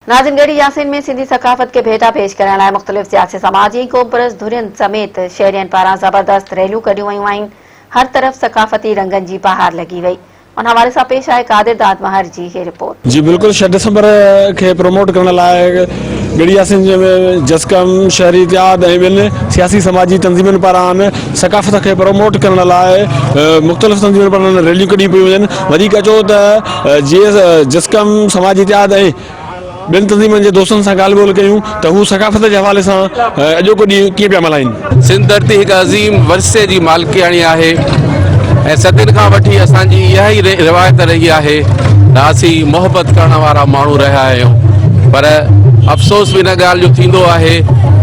ناظم ڳڙهي ياسين ۾ سنڌي ثقافت کي ڀيٽا پيش ڪرڻ لاء مختلف سياسي سماجي ۽ قومپرست ڌرين سميت شهرين پاران زبردست ريليون ڪڍيون ويون آهن هر طرف ثقافتي رنگن جي بهار لڳي وئي ان حوالي سان پيش آهي قادر داد مهر جي هي رپورٽ. جي بلڪل ڇهه ڊسمبر کي پروموٽ ڪرڻ لاء ڳڙهي ياسين ۾ جسقم، شهري اتحاد ۽ ٻين سياسي سماجي تنظيمن پاران ثقافت کي پروموٽ ڪرڻ لاء مختلف تنظيمن پاران ريليون ڪڍيون پيون وڃن وڌيڪ اچو ته جي جسقم، سماجي اتحاد ۽ ٻين تنظيمن جي دوستن سان ڳالهه ٻولهه ڪيون ته هو ثقافت جي حوالي سان اڄوڪو ڏينهن ڪيئن پيا ملهائين. سنڌ ڌرتي هڪ عظيم ورثي جي مالڪياڻي آهي ۽ صدين کان وٺي اسان جي اها ئي روايت رهي آهي ته اسين محبت ڪرڻ وارا ماڻهو رهيا آهيون پر افسوس به ان ڳالهه جو ٿيندو آهي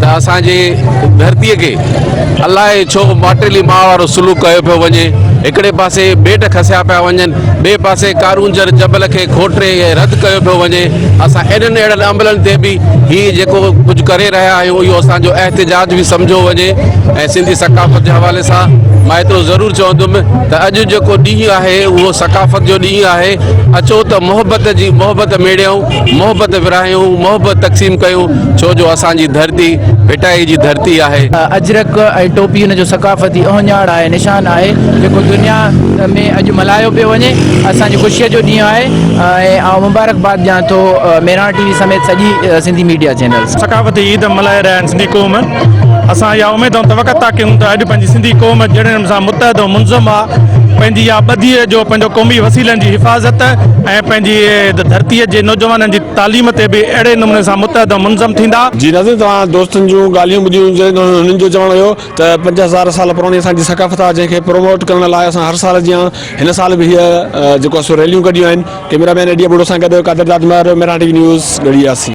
ته اسان جي ڌرتي کي الائي ڇو ماٽيلي ماء وارو سلوڪ ڪيو پيو وڃي هڪڙي پاسي ٻيٽ کسيا پيا وڃن ٻئي پاسي ڪارونجهر جبل کي کوٽي ۽ رد ڪيو پيو وڃي، اسان اهڙن اهڙن عملن تي به هي جيڪو ڪجهه ڪري رهيا آهيون اهو اسان جو احتجاج به سمجهيو وڃي ۽ سنڌي ثقافت جي حوالي سان مان ايترو ضرور چوندم ته اڄ جيڪو ڏينهن آهي اهو ثقافت جو ڏينهن آهي اچو ته محبت جي محبت ميڙيون محبت ورهايون محبت تقسيم ڪيون ڇو جو اسان جي ڌرتي ڀٽائي جي ڌرتي آهي. اجرڪ ۽ ٽوپي ان جو ثقافتي اهڃاڻ آهي، نشان آهي، جيڪو دنيا ۾ اڄ ملهايو پيو وڃي. اسان جي خوشيء جو ڏينهن آهي ۽ آئون مبارڪباد ڏيان ٿو مهراڻ ٽي وي سميت سڄي سنڌي ميڊيا چينلز. ثقافتي عيد ملهائي رهيا آهن سنڌي قوم اسان اها اميد ۽ توقع ٿا ڪيون ته اڄ پنهنجي سنڌي قوم جهڙي نموني سان متحد ۽ منظم آ پنهنجي اها ٻڌيء جو پنهنجو قومي وسيلن جي حفاظت ۽ پنهنجي ڌرتيء جي نوجوانن جي تعليم تي به اهڙي نموني سان متحد ۽ منظم ٿيندا. جي ناظرين توهان دوستن جون ڳالهيون ٻڌيون جنهن هنن جو چوڻ هيو ته 5000 سال پراڻي اسان جي ثقافت آهي جنهن کي پروموٽ ڪرڻ لاء اسان هر سال جيان هن سال به هيء جيڪو سو ريليون ڪڍيون آهن ڪئميرا مين ايڊي ابڙو سان گڏ Qadir Dad Mehar Mehran T V news Garhi Yasin.